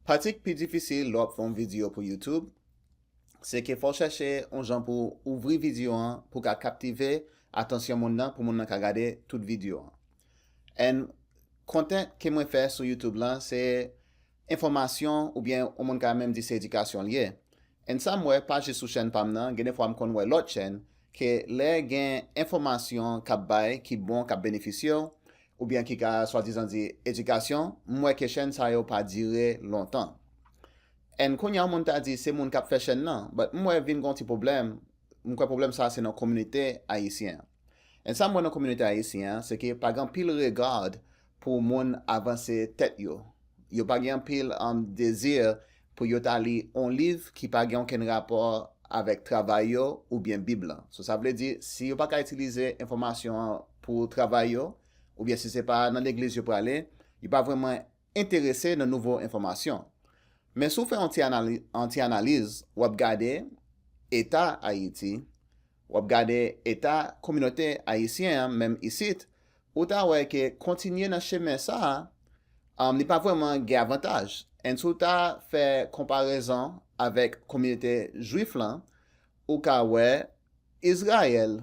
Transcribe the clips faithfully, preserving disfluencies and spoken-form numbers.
Pati k pi difisil lè w ap fè yon videyo pou YouTube, se ke fò w chèche yon jan pou ouvri videyo an pou w ka kaptive atansyon moun nan, pou moun nan ka gade tout videyo an. And content ke mwen fè sou YouTube lan, se enfòmasyon oubyen yon moun ka menm di se edikasyon l ye. And sa m wè, pa jis sou chèn pa m nan, gen de fwa m konn wè lòt chèn, ke lè gen enfòmasyon k ap bay, ki bon, k ap benefisye w, oubyen ki ka swadizan di edikasyon, m wè ke chèn sa yo pa dire lontan. And kounye a, yon moun ta di se moun k ap fè chèn nan, but m wè vin gen yon ti pwoblèm, m kwè pwoblèm sa se nan kominote ayisyen an. And sa m wè nan kominote ayisyen an, se ke pa gen anpil regard pou moun avanse tèt yo. Yo pa gen anpil um, dezi pou yo ta li yon liv ki pa gen okenn rapò avèk travay yo oubyen Bib lan. So, sa vle di, si yo pa ka itilize enfòmasyon an pou travay yo, oubyen si se pa nan legliz yo prale, yo pa vrèman enterese nan nouvo enfòmasyon. Men si w fè yon ti anali- yon ti analiz, w ap gade eta Ayiti, w ap gade eta kominote ayisyen an, menm isit, ou ta wè ke kontinye nan chemen sa a, um, li pa vrèman gen avantaj. And si w ta fè konparezon avèk kominote jwif lan, ou ka wè Izrayèl,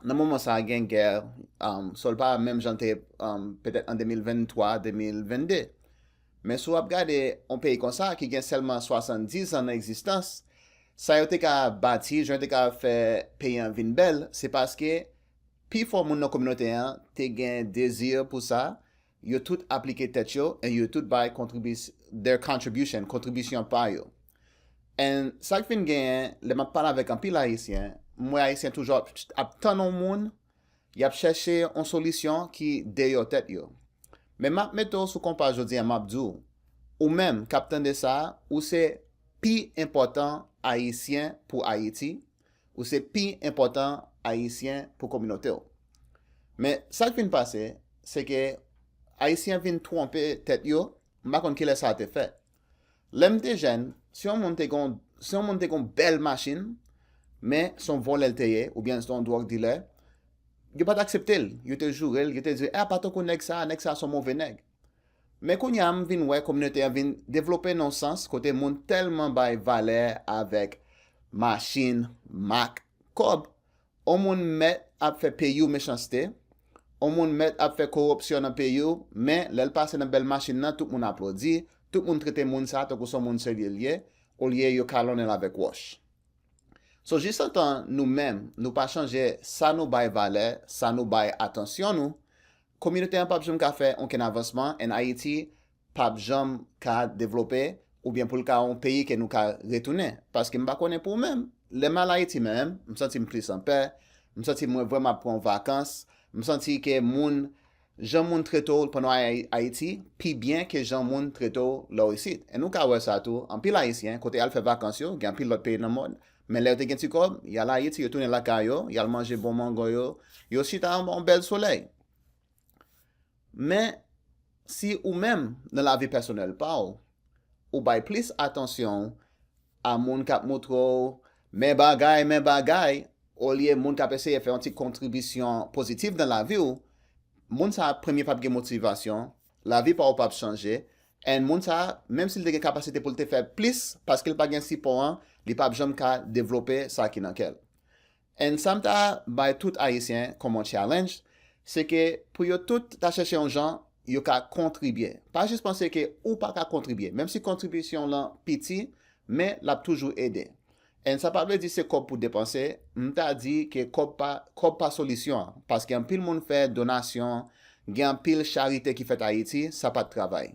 nan moman sa a gen gè, um, so l pa menm jan l te ye um, petèt an de mil venntwa, de mil vennde. Men si w ap gade yon peyi konsa ki gen sèlman swasanndizan nan egzistans, sa yo te ka bati, jan yo te ka fè peyi an vin bèl, se paske pifò moun nan kominote an te gen dezi pou sa, yo tout aplike tèt yo, e yo tout bay kontribis their contribution, kontribisyon pa yo. And sa k fin genyen, lè m ap pale avèk anpil Ayisyen, m wè Ayisyen toujou ap, ap tann yon moun, y ap chèche yon solisyon ki deyò tèt yo. Men m ap mete w sou konpa jodi a, m ap di w, ou menm k ap tande sa, ou se pi enpòtan Ayisyen pou Ayiti, ou se pi enpòtan Ayisyen pou kominote w. Men sa k fin pase, se ke Ayisyen vin twonpe tèt yo, m pa konn kilè sa te fèt. Lè m te jèn, si yon moun te gon, si yon moun te gon bèl machin, men se yon vòlè l te ye, oubyen se yon dwòg dilè, yo pa t aksepte l. Yo te joure l, yo te di, a, pa tankou nèg sa, nèg sa se yon move nèg. Men kounye a, m vin wè kominote an vin devlope nan yon sans kote moun tèlman bay valè avèk machin, mak, kòb. On moun mèt ap fè peyi w mechanste, on moun mèt ap fè koripsyon nan peyi w, men lè l pase nan bèl machin nan, tout moun aplodi, tout moun trete moun sa a tankou se yon moun serye l ye, olye yo kalonnen l avèk wòch. So, jistan nou menm, nou pa chanje sa nou bay valè, sa nou bay atansyon nou, kominote an p ap janm ka fè okenn avansman, and Ayiti p ap janm ka devlope, oubyen pou l ka yon peyi ke nou ka retounen. Paske m pa konnen pou ou menm, lè m al Ayiti menm, m santi m plis anpè, m santi mwen vrèman ap pran vakans, m santi ke moun, jan moun trete w pandan w al Ayiti, pi byen ke jan moun trete w lè w isit. E nou ka wè sa tou, anpil Ayisyen, kote y al fè vakans yo, gen anpil lòt peyi nan mond, men lè yo te gen ti kòb, y al Ayiti, yo tounen lakay yo, y al manje bon mango yo, yo chita anba yon bèl solèy. Men, si ou menm, nan lavi pèsonèl pa w, ou bay plis atansyon a moun k ap montre w men bagay, men bagay, olye moun k ap eseye fè yon ti kontribisyon pozitif nan lavi w, moun sa a premye p ap gen motivasyon, lavi pa w p ap chanje, and moun sa a, menm si l te gen kapasite pou l te fè plis, paske l pa gen sipò an, li p ap janm ka devlope sa ki nan kè l. And sa m ta bay tout Ayisyen kòm yon challenge, se ke pou yo tout ta chèche yon jan yo ka kontribye. Pa jis panse ke ou pa ka kontribye. Menm si kontribisyon w lan piti, men l ap toujou ede. And sa pa vle di se kòb pou depanse, m ta di ke kòb pa, kòb pa solisyon an. Paske anpil moun fè donasyon, gen anpil charite ki fèt Ayiti, sa pa t travay.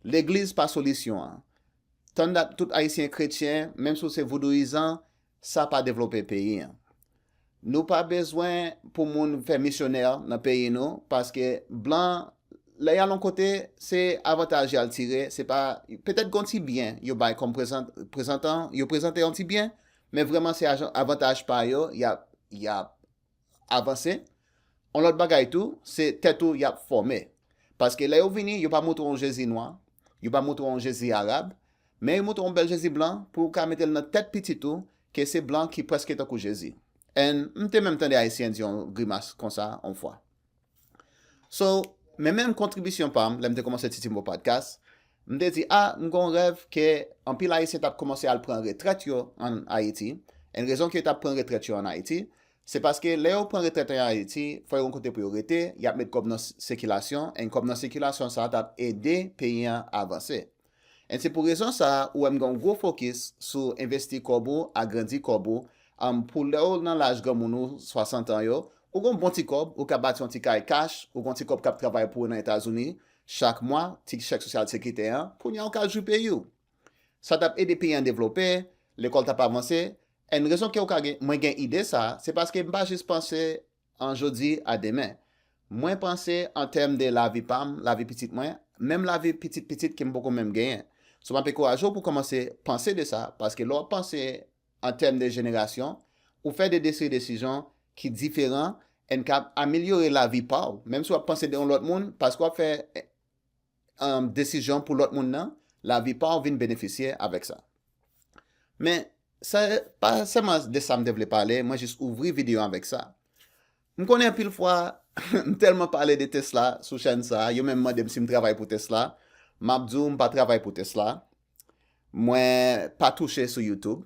Legliz pa solisyon an. Tann dat tout Ayisyen kretyen, menm si w se voudouyizan, sa pa devlope peyi an. Nou pa bezwen pou moun fè misyonè nan peyi nou, paske blan, lè y al yon kote, se avantaj y al tire, se pa, petèt gon ti byen yo bay kòm prezan-, prezantan, yo prezante yon ti byen, men vrèman se ajan-, avantaj pa yo, y ap, y ap avanse. Yon lòt bagay tou, se tèt ou y ap fòme. Paske lè yo vini, yo pa montre w yon Jezi nwa, yo pa montre w yon Jezi arab, men yo montre w yon bèl Jezi blan pou w ka mete l nan tèt pitit ou ke se blan ki prèske tankou Jezi. And m te menm tande Ayisyen di yon grimas konsa yon fwa. So, men menm kontribisyon pa m, lè m te kòmanse Titi Mo Podcast, M te di, a, m gen yon rèv ke anpil Ayisyen t ap kòmanse al pran retrèt yo ann Ayiti. And rezon ke yo t ap pran retrèt yo ann Ayiti, se paske lè yo pran retrèt ann Ayiti, fò yo gen yon kote pou yo rete, y ap met kòb nan sikilasyon, and kòb nan sikilasyon sa a t ap ede peyi an avanse. And se pou rezon sa a, ou wè m gen yon gwo fokis sou envesti kòb ou, agrandi kòb ou, um, pou lè w nan laj granmoun ou, swasant an yo, ou gen yon bon ti kòb, ou ka bati yon ti kay kach, ou gen yon ti kòb k ap travay pou ou nan Etazini, chak mwa, ti chèk sosyal sekirite an, kounye a ou ka jwi peyi w. Sa t ap ede peyi an devlope, lekòl t ap avanse. And rezon ke ou ka gen, mwen gen ide sa, se paske m pa jis panse an jodi a demen. Mwen panse an tèm de lavi pa m, lavi pitit mwen, menm lavi pitit pitit ke m poko menm genyen. So, m ap ankouraje w pou kòmanse panse de sa, paske lè w ap panse an tèm de jenerasyon, ou fè de, de seri desizyon ki diferan and k ap amelyore lavi pa w. Menm si w ap panse de yon lòt moun, paske w ap fè um, desizyon pou lòt moun nan, lavi pa w vin benefisye avèk sa. Men, sa pa sèlman de sa m te vle pale, mwen jis ouvri videyo avèk sa. M konnen anpil fwa, m tèlman pale de Tesla sou chèn sa, yo menm mande m si m travay pou Tesla. M ap di w, m pa travay pou Tesla. Mwen pa touche sou YouTube.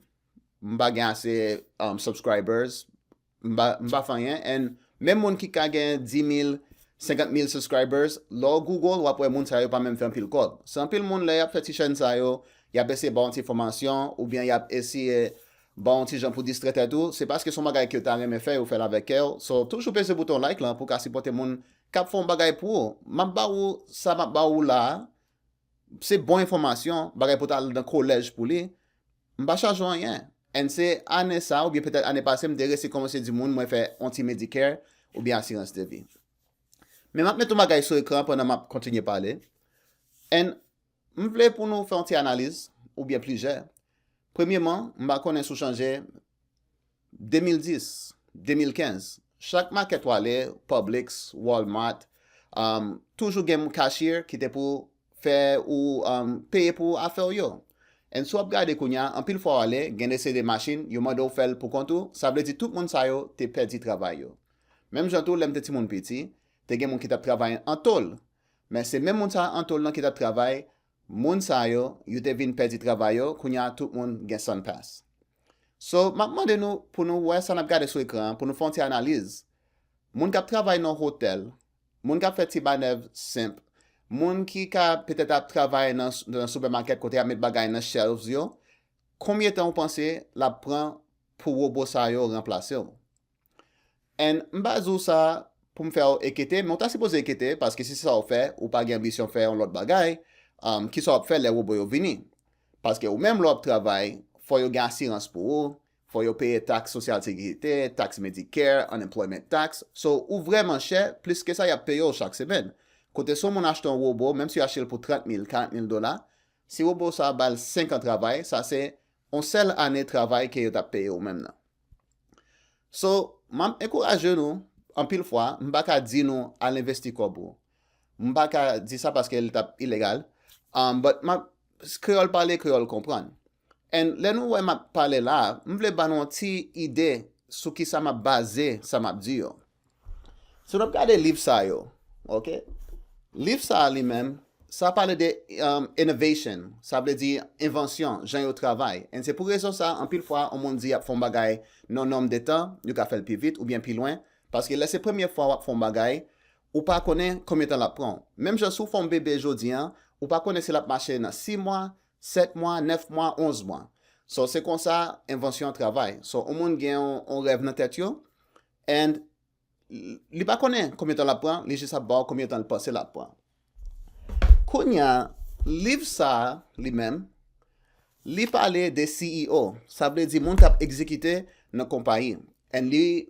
M pa gen ase um, subscribers. M pa, m pa fè anyen. And menm moun ki ka gen dis mil, senkant mil subscribers, lè w Google, w ap wè moun sa yo pa menm fè anpil kòb. Se anpil moun lè y ap fè ti chèn sa yo, y ap eseye ba w yon ti enfòmasyon, oubyen y ap eseye ba w yon ti jan pou distrè tèt ou, se paske se yon bagay ke yo ta renmen fè, yo fè l avèk kè yo. So, toujou peze bouton like lan pou w ka sipòte moun k ap fè yon bagay pou ou. M ap ba ou sa m ap ba ou la a, se bon enfòmasyon, bagay pou w ta al nan kolèj pou li. M pa chaje w anyen. And se ane sa, oubyen petèt ane pase, m te resi kòmanse di moun mwen fè yon ti Medicare oubyen asirans de vi. Men m ap met yon bagay sou ekran pandan m ap kontinye pale. And m vle pou nou fè yon ti analiz, oubyen plizyè. Premyeman, m pa konnen si w chanje de mil dis, de mil kenz, chak makèt w ale, Publix, Walmart, um, toujou gen yon cashier ki te pou fè ou um, peye pou afè w yo. And si w ap gade kounye a, anpil fwa w ale, gen de seri de machin, yo mande w fè l pou kont ou, sa vle di tout moun sa yo te pèdi travay yo. Menm jan tou, lè m te timoun piti, te gen moun ki t ap travay an tôl. Men se menm moun sa an tôl lan ki t ap travay, moun sa yo, yo te vin pèdi travay yo, kounye a tout moun gen SunPass. So, m ap mande nou pou nou wè sa n ap gade sou ekran an, pou nou fè yon ti analiz. Moun k ap travay nan hotèl, moun k ap fè ti manèv senp, moun ki ka petèt ap travay nan, nan supermarket kote y ap met bagay nan shelves yo, konbyen tan ou panse l ap pran pou wobo sa yo ranplase w? And m pa di w sa pou m fè w enkete, men w ta sipoze enkete, paske si se sa w fè, ou pa gen anbisyon fè yon lòt bagay, um, kisa w ap fè lè wobo yo vini? Paske ou menm lè w ap travay, fò yo gen asirans pou ou, fò yo peye taks sosyal sekirite, taks Medicare, unemployment tax. So, ou vrèman chè, plis ke sa y ap peye w chak semèn. Kote si yon moun achte yon wobo, menm si yo achte l pou trant mil, karant mil dola, si wobo sa a ba l senk an travay, sa se yon sèl ane travay ke yo t ap peye w menm nan. So, m ap ankouraje nou, anpil fwa, m pa ka di nou al envesti kòb ou. M pa ka di sa paske l t ap ilegal. Um, but m ap, kreyòl pale, kreyòl konprann. And lè nou wè m ap pale la, m vle ba nou yon ti ide sou kisa m ap baze sa m ap di yo. Si nou ap gade liv sa yo, ok? Liv sa a li menm, sa pale de um, innovation, sa vle di envansyon, jan yo travay. And se pou rezon sa, anpil fwa, yon moun di y ap fè yon bagay nan yon nonm de tan, yo ka fè l pi vit oubyen pi lwen. Paske lè se premye fwa w ap fè yon bagay, ou pa konnen konbyen tan l ap pran w. Menm jan si w fè yon bebe jodi an, ou pa konnen si l ap mache nan sis mwa, sèt mwa, nèf mwa, onz mwa. So, se konsa envansyon an travay. So, yon moun gen yon, yon rèv nan tèt yo, and li pa konnen konbyen tan l ap pran, li jis ap ba w konbyen tan l panse l ap pran. Kounye a, liv sa a, li menm, li pale de C E O, sa vle di moun k ap egzekite nan konpayi. And li,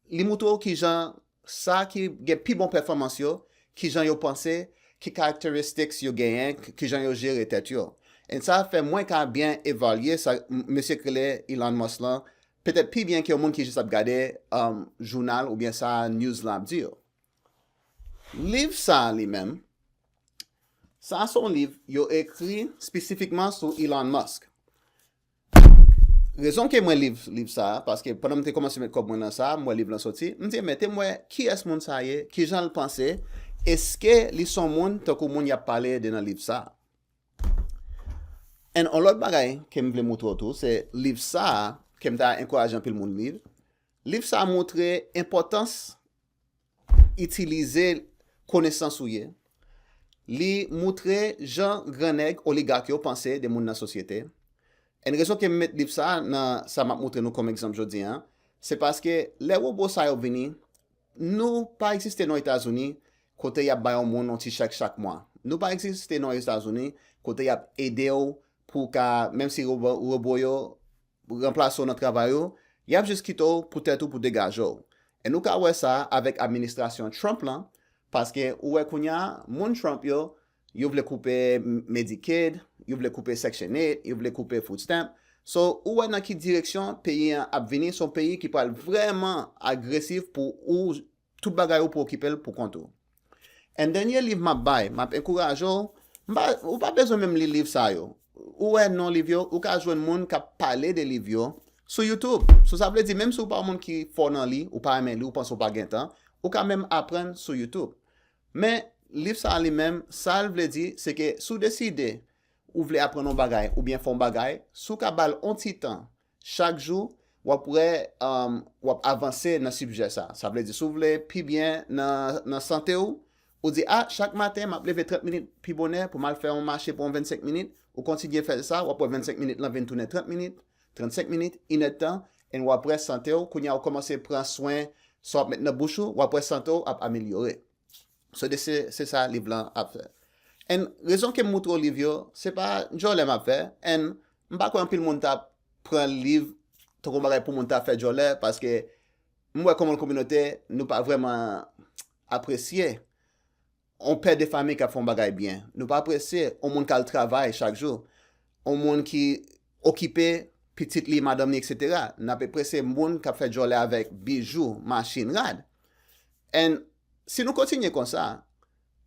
li moutre w kijan sa ki gen pi bon pèfòmans yo, kijan yo panse, ki characteristics yo genyen, k- kijan yo jere tèt yo. And sa fè mwen ka byen evalye sa m- mesye k rele Elon Musk lan, petèt pi byen ke yon moun ki jis ap gade um, jounal oubyen sa news lan ap di yo. Liv sa a li menm, sa se yon liv yo ekri espesifikman sou Elon Musk. Rezon ke mwen liv liv sa a, paske pandan m te kòmanse met kòb mwen nan sa, m wè liv lan soti, m di, men te m wè kiyès moun sa ye, kijan l panse, èske li se yon moun tankou moun y ap pale de nan liv sa a? And yon lòt bagay ke m vle moutre w tou, se liv sa a, ke m ta enkouraje anpil moun li. Liv sa a moutre enpòtans itilize konesans ou ye. Li moutre jan gran nèg oligak yo panse de moun nan sosyete. And rezon ke m met liv sa a nan sa m ap moutre nou kòm egzanp jodi a, se paske lè wobo sa yo vini, nou pa egziste nan Etazini kote y ap bay yon moun yon ti chèk chak mwa. Nou pa egziste nan Etazini kote y ap ede w pou w ka, menm si wobo, wobo yo ranplase w nan travay ou, y ap jis kite w pou tèt ou pou degaje w. E nou ka wè sa avèk administrasyon Trump lan, paske ou wè kounye a, moun Trump yo, yo vle koupe Medicaid, yo vle koupe Section eight, yo vle koupe food stamp. So, ou wè nan ki direksyon peyi an ap vini, se yon peyi ki pral vrèman agresif pou ou, tout bagay ou pou okipe l pou kont ou. And dènye liv m ap bay, m ap enkouraje w, m pa, ou pa bezwen menm li liv sa yo. Ou wè non liv yo, ou ka jwenn moun k ap pale de liv yo sou YouTube. So, sa vle di, menm si w pa yon moun ki fò nan li, ou pa renmen li, ou panse w pa gen tan, ou ka menm aprann sou YouTube. Men, liv sa a li menm, sa l vle di, se ke si w deside ou vle aprann yon bagay oubyen fè yon bagay, si w ka ba l yon ti tan chak jou, w ap wè, um, w ap avanse nan sijè sa. Sa vle di, si w vle pi byen nan, nan sante w, ou di, a, chak maten, m ap leve trant minit pi bonè pou m al fè yon mache pou yon vennsenk minit, ou kontinye fè sa, w ap wè vennsenk minit lan vin tounen trant minit, trannsenk minit, inèdtan, and w ap wè sante w, kounye a w kòmanse pran swen sa w ap met nan bouch ou, w ap wè sante w ap amelyore. So, de se, se sa liv lan ap fè. And rezon ke m moutre w liv yo, se pa djòlè m ap fè, and m pa kwè anpil moun ta pran liv tankou bagay pou moun ta fè djòlè, paske m wè kòman kominote, nou pa vrèman apresye yon pè de fanmi k ap fè yon bagay byen. Nou pa apresye yon moun k al travay chak jou, yon moun ki okipe pitit li, madanm li, etsetera. N ap apresye moun k ap fè djòlè avèk bijou, machin, rad. And si nou kontinye konsa,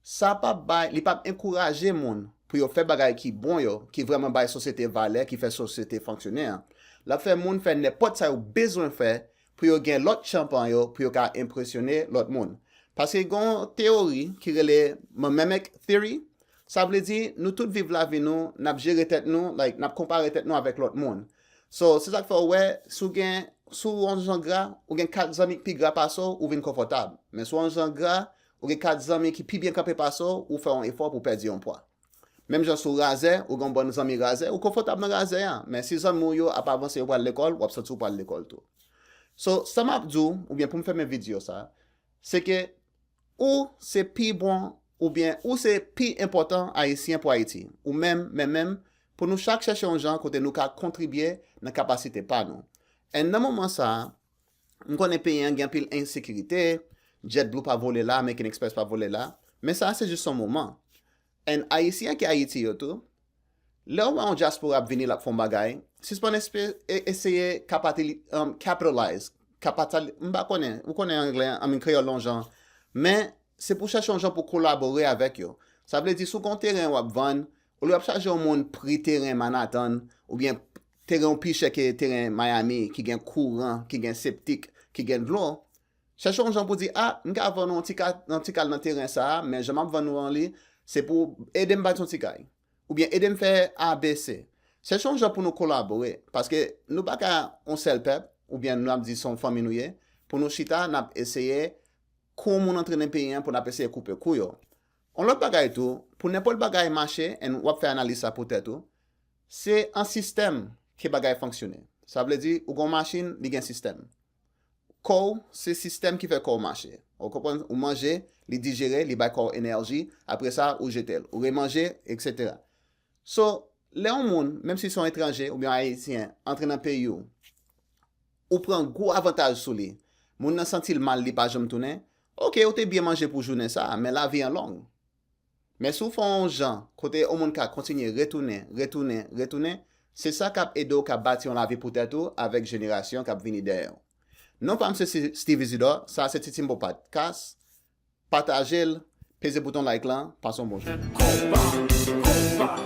sa p ap bay, li p ap enkouraje moun pou yo fè bagay ki bon yo, ki vrèman bay sosyete valè, ki fè sosyete fonksyone an. L ap fè moun fè nenpòt sa yo bezwen fè pou yo gen lòt chanpan yo, pou yo ka enpresyone lòt moun. Paske gen yon teyori ki rele Mamemec Theory, sa vle di nou tout viv lavi nou, n ap jere tèt nou, like, n ap konpare tèt nou avèk lòt moun. So, se sa k fè w wè, si w gen, si w yon jan gra, ou gen kat zanmi ki pi gra pase w, ou vin konfòtab. Men si w yon jan gra, ou gen kat zanmi ki pi byen kanpe pase w, ou fè yon efò pou w pèdi yon pwa. Menm jan si w razè, ou gen yon bann zanmi razè, ou konfòtab nan razè a. Men si zanmi w yo ap avanse, yo pral lekòl, w ap santi w pral lekòl tou. So, sa m ap di w, oubyen pou m fèmen videyo sa, se ke ou se pi bon, oubyen ou se pi enpòtan Ayisyen pou Ayiti. Ou menm, men menm, pou nou chak chèche yon jan kote nou ka kontribye nan kapasite pa nou. And nan moman sa a, m konnen peyi an gen anpil ensekirite, JetBlue pa vole la, American Express pa vole la, men sa a se jis yon moman. And Ayisyen ki Ayiti yo tou, lè w wè yon dyaspora ap vini, l ap fè yon bagay, sispann espe-, e-, eseye kapatili-, um, capitalize, kapitali-, m pa konnen, ou konnen anglè, I mean, kreyòl yon jan, men se pou chèche yon jan pou kolabore avèk yo. Sa vle di, si w gen yon teren w ap vann, olye w ap chaje yon moun pri teren Manhattan, oubyen teren w pi chè ke teren Miami, ki gen kouran, ki gen septik, ki gen dlo, chèche yon jan pou di, a, m ka vann yon ti ka-, yon ti kal nan teren sa a, men jan m ap vann ou an li, se pou ede m bati yon ti kay. Oubyen ede m fè A B C. Chèche yon jan pou nou kolabore, paske nou pa ka yon sèl pèp, oubyen nou ap di se yon fanmi nou ye, pou nou chita, n ap eseye kou moun antre nan peyi an, pou n ap eseye koupe kou yo. Yon lòt bagay tou, pou nenpòt bagay mache, and w ap fè analiz sa pou tèt ou, se an sistèm ke bagay fonksyone. Sa vle di, ou gen yon machin, li gen sistèm. Kò w, se sistèm ki fè kò w mache. Ou konprann? Ou manje, li dijere, li bay kò w enèji, apre sa, ou jete l. Ou remanje, etsetera. So, lè yon moun, menm si se yon etranje oubyen yon Ayisyen, antre nan peyi w, ou pran gwo avantaj sou li, moun nan santi l mal, li pa janm tounen, oke, ou te byen manje pou jounen sa a, men lavi an long. Men si w fè yon jan kote yon moun ka kontinye retounen, retounen, retounen, se sa k ap ede w ka bati yon lavi pou tèt ou avèk jenerasyon k ap vini dèyè w. Non pa m se Si-, Steve Isidore, sa a se Ti Timbo Podcast. Pataje l, peze bouton like lan, pase yon bon jounen.